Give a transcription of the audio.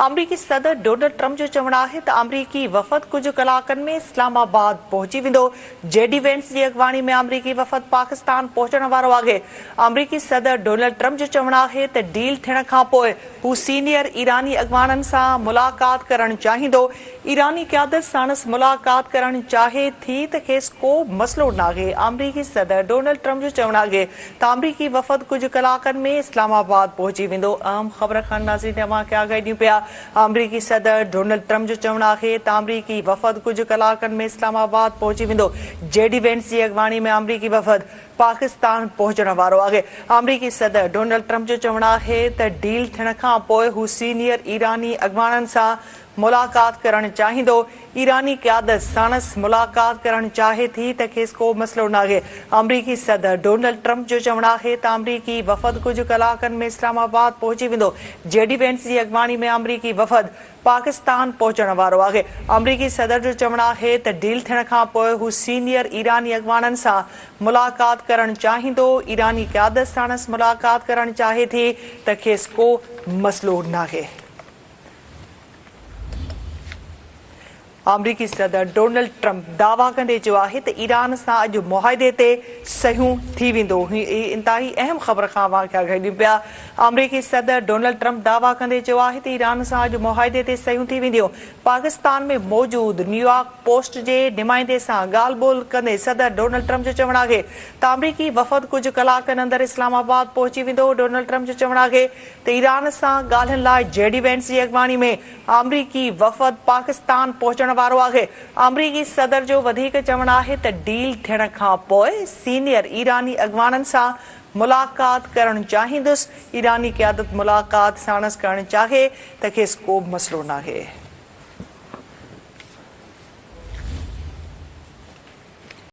آمريڪي صدر Donald Trump جو چوڻ آهي ته آمريڪي وفد ڪجهه ڪلاڪن ۾ اسلام آباد پهچي ويندو، جي ڊي وينس جي اڳواڻي ۾ آمريڪي وفد پاڪستان پهچڻ وارو آهي. آمريڪي صدر ڊونلڊ ٽرمپ جو چوڻ آهي ته ڊيل ٿيڻ کانپوء هو سينيئر ايراني اڳواڻن سان ملاقات ڪرڻ چاهيندو، ايراني قيادت ساڻس ملاقات ڪرڻ چاهي ٿي ته کيس ڪو به مسئلو ناهي، آمريڪي صدر ڊونلڊ ٽرمپ جو چوڻ آهي ته آمريڪي وفد ڪجهه ڪلاڪن ۾ اسلام آباد پهچي ويندو، اهم خبر کان ناظرين اوهان کي آگاهي ڏيون پيا، آمريڪي صدر ڊونلڊ ٽرمپ جو چوڻ آهي ته آمريڪي وفد ڪجهه ڪلاڪن ۾ اسلام آباد پهچي ويندو، جي ڊي وينس جي اڳواڻي ۾ آمريڪي وفد پاڪستان پهچڻ وارو آهي. آمريڪي صدر ڊونلڊ ٽرمپ جو چوڻ آهي ته ڊيل ٿيڻ کان پوء هو سينيئر ايراني اڳواڻن سان ملاقات ڪرڻ چاهيندو، ايراني قيادت ساڻس ملاقات ڪرڻ چاهي ٿي ته کيس ڪو مسئلو ناهي. آمريڪي صدر ڊونلڊ ٽرمپ جو چوڻ آهي ته آمريڪي وفد ڪجهه ڪلاڪن ۾ اسلام آباد پهچي ويندو، جي ڊي وينس جي اڳواڻي ۾ آمريڪي وفد پاڪستان پهچڻ وارو آهي. آمريڪي صدر جو چوڻ آهي ته ڊيل ٿيڻ کانپوء هو سينيئر ايراني اڳواڻن سان ملاقات ڪرڻ چاهيندو، ايراني قيادت ساڻس ملاقات ڪرڻ چاهي ٿي ته کيس ڪو مسئلو ناهي. آمريڪي صدر ڊونلڊ ٽرمپ دعويٰ ڪندي چيو آهي ته ايران سان اڄ معاهدي تي صحيحون ٿي ويندو. هي انتهائي اهم خبر کان اوهان کي آگاهي ڏيون پيا. آمريڪي صدر ڊونلڊ ٽرمپ دعويٰ ڪندي چيو آهي ته ايران سان اڄ معاهدي تي صحيحون ٿي وينديون. پاڪستان ۾ موجود نيويارڪ پوسٽ جي نمائندي سان ڳالهه ٻولهه ڪندي صدر ڊونلڊ ٽرمپ جو چوڻ آهي ته آمريڪي وفد ڪجهه ڪلاڪن اندر اسلام آباد پهچي ويندو. ڊونلڊ ٽرمپ جو چوڻ آهي ته ايران سان ڳالهين لاء جي ڊي وينس جي اڳواڻي ۾ آمريڪي وفد پاڪستان پهچڻ وارو آهي. آمريڪي صدر جو وڌيڪ چوڻ آهي ته ڊيل ٿيڻ کانپوء سينيئر ايراني اڳواڻن سان ملاقات ڪرڻ چاهيندس، ايراني قيادت ملاقات ساڻس ڪرڻ چاهي ته کيس ڪو به مسئلو ناهي.